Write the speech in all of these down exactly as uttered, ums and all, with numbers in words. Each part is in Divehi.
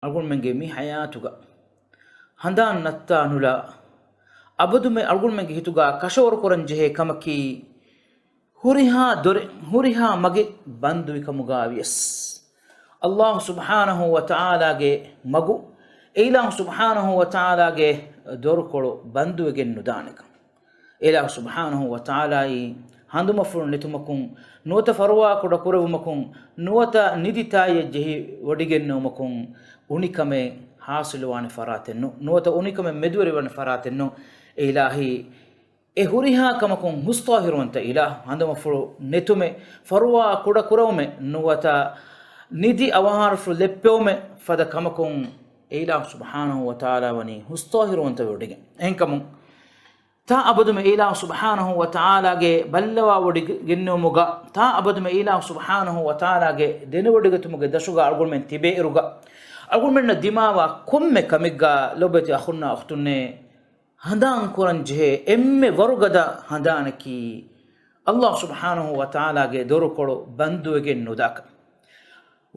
އަޅުގަނޑުމެންގެ މި ޙަޔާތުގަ ހަނދާން ނައްތާ ނުލާ، އަބަދުމެ އަޅުގަނޑުމެންގެ ހިތުގަ ކަށަވަރު ކުރަން ޖެހޭ ކަމަކީ، ހުރިހާ ދޮރެއް، ހުރިހާ މަގެއް ބަންދުވި ކަމުގަ ވިޔަސް، ﷲ ސުބްޙާނަހޫ ވަތަޢާލާގެ މަގު، އެ އިލާހު ސުބްޙާނަހޫ ވަތަޢާލާގެ ދޮރުކޮޅު ބަންދުވެގެން ނުދާނެކަން. އެ އިލާހު ސުބްޙާނަހޫ ވަތަޢާލާއީ ހަނދުމަފުޅު ނެތުމަކުން، ނުވަތަ ފަރުވާ ކުޑަ ކުރެވުމަކުން، ނުވަތަ ނިދި ތާއީއެއް ޖެހި ވޮޑިގެންނެވުމަކުން، އުނިކަމެއް ޙާޞިލުވާނެ ފަރާތެއް ނޫން. ނުވަތަ އުނިކަމެއް މެދުވެރިވާނެ ފަރާތެއް ނޫން. އެ އިލާހީ އެ ހުރިހާ ކަމަކުން ހުސްޠާހިރުވަންތަ އިލާހު. ހަނދުމަފުޅު ނެތުމެއް، ފަރުވާ ކުޑަ ކުރެވުމެއް، ނުވަތަ ނިދި އަވަހާރަފުޅު ލެއްޕެވުމެއް ފަދަ ކަމަކުން އެ އިލާހު ސުބްޙާނަހޫ ވަތަޢާލާ ވަނީ ހުސްޠާހިރުވަންތަވެވޮޑިގެން. އެހެންކަމުން ތާ އަބަދުމެ އެ އިލާހު ސުބްޙާނަހޫ ވަތަޢާލާގެ ބައްލަވާވޮޑިގެންނެވުމުގަ، ތާ އަބަދުމެ އެ އިލާހު ސުބްޙާނަހޫ ވަތަޢާލާގެ ދެނެވޮޑިގަތުމުގެ ދަށުގަ އަޅުގަނޑުމެން ތިބޭއިރުގަ، އަޅުގަނޑުމެންނަށް ދިމާވާ ކޮންމެ ކަމެއްގަ ލޮބުވެތި އަޚުންނާ އުޚްތުންނޭ، ހަނދާން ކުރަން ޖެހޭ އެންމެ ވަރުގަދަ ހަނދާނަކީ، ﷲ ސުބްޙާނަހޫ ވަތަޢާލާގެ ދޮރުކޮޅު ބަންދުވެގެން ނުދާކަން.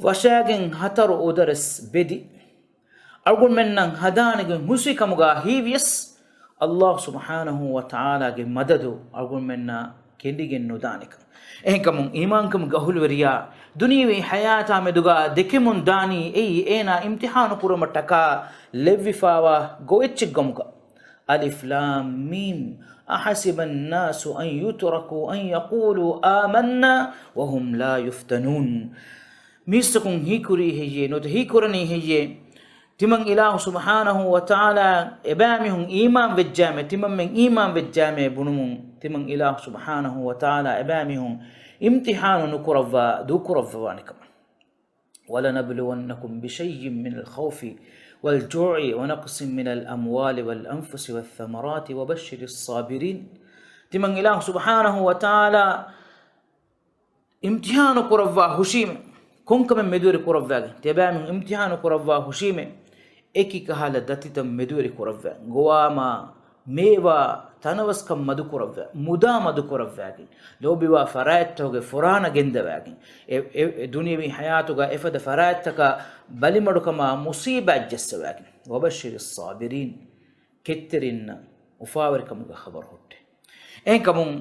ވަށާގެން ހަތަރު އުދަރެސް ބެދި، އަޅުގަނޑުމެންނަށް ހަނދާންވެގެން ހުސްވި ކަމުގަ ހީވިޔަސް، ﷲ ސުބްޙާނަހޫ ވަތަޢާލާގެ މަދަދު އަޅުގަނޑުމެންނަށް ކެނޑިގެން ނުދާނެކަން. އެހެންކަމުން އީމާންކަމުގެ އަހުލުވެރިޔާ، ދުނިޔެވީ ޙަޔާތާ މެދުގަ ދެކެމުން ދާނީ އެއީ އޭނާ އިމްތިޙާނު ކުރުމަށްޓަކާ ލެއްވިފައިވާ ގޮވެއްޗެއް ގޮމުގަ. الم. أحسب الناس أن يتركوا أن يقولوا آمنا وهم لا يفتنون. މީސްތަކުން ހީކުރީ ހެއްޔޭ؟ ނުވަތަ ހީކުރަނީ ހެއްޔޭ؟ ތިމަން އިލާހު ސުބްޙާނަހޫ ވަތަޢާލާ އެބައިމީހުން އީމާން ވެއްޖާމެ، ތިމަންމެން އީމާން ވެއްޖާމޭ ބުނުމުން، ތިމަން އިލާހު ސުބްޙާނަހޫ ވަތަޢާލާ އެބައިމީހުން އިމްތިޙާނު ނުކުރައްވާ ދޫކުރައްވަވާނެކަމަށް. ولنبلونكم بشيء من الخوف والجوع ونقص من الأموال والأنفس والثمرات وبشر الصابرين. ތިމަން އިލާހު ސުބްޙާނަހޫ ވަތަޢާލާ އިމްތިޙާނު ކުރައްވާ ހުށީމެ، ކޮންކަމެއް މެދުވެރި ކުރައްވާގެން، ތިޔަބައިމީހުން އިމްތިޙާނު ކުރައްވާ ހުށީމެ، އެކި ކަހަލަ ދަތިތައް މެދުވެރި ކުރައްވާ، ގޮވާމާ، މޭވާ، ތަނަވަސްކަން މަދުކުރައްވާ، މުދާ މަދުކުރައްވާގެން، ލޯބިވާ ފަރާތްތަކުގެ ފުރާނަ ގެންދަވާގެން، އެ، އެ، އެ ދުނިޔެވީ ޙަޔާތުގަ އެފަދަ ފަރާތްތަކަށް ބަލިމަޑުކަމާ މުޞީބާތް ޖައްސަވާގެން. وبشر الصابرين. ކެތްތެރިންނަށް އުފާވެރިކަމުގެ ޚަބަރު ހުއްޓޭ. އެހެންކަމުން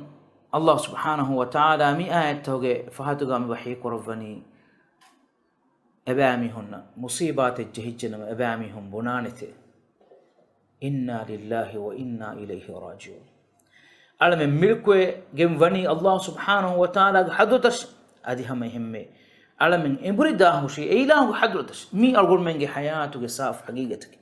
ﷲ ސުބްޙާނަހޫ ވަތަޢާލާ މި އާޔަތްތަކުގެ ފަހަތުގަ މި ވަޙީ ކުރައްވަނީ، އެބައިމީހުންނަށް މުޞީބާތެއް ޖެހިއްޖެނަމަ އެބައިމީހުން ބުނާނެތޭ، إنا لله وإنا إليه راجعون. އަޅަމެން މިލްކުވެގެން ވަނީ ﷲ ސުބްޙާނަހޫ ވަތަޢާލާގެ ޙަޟްރަތަށް. އަދި ހަމަ އެހެންމެ އަޅަމެން އެނބުރި ދާ ހުށީ އެ އިލާހުގެ ޙަޟްރަތަށް. މީ އަޅުގަނޑުމެންގެ ޙަޔާތުގެ ސާފު ޙަޤީޤަތަކީ.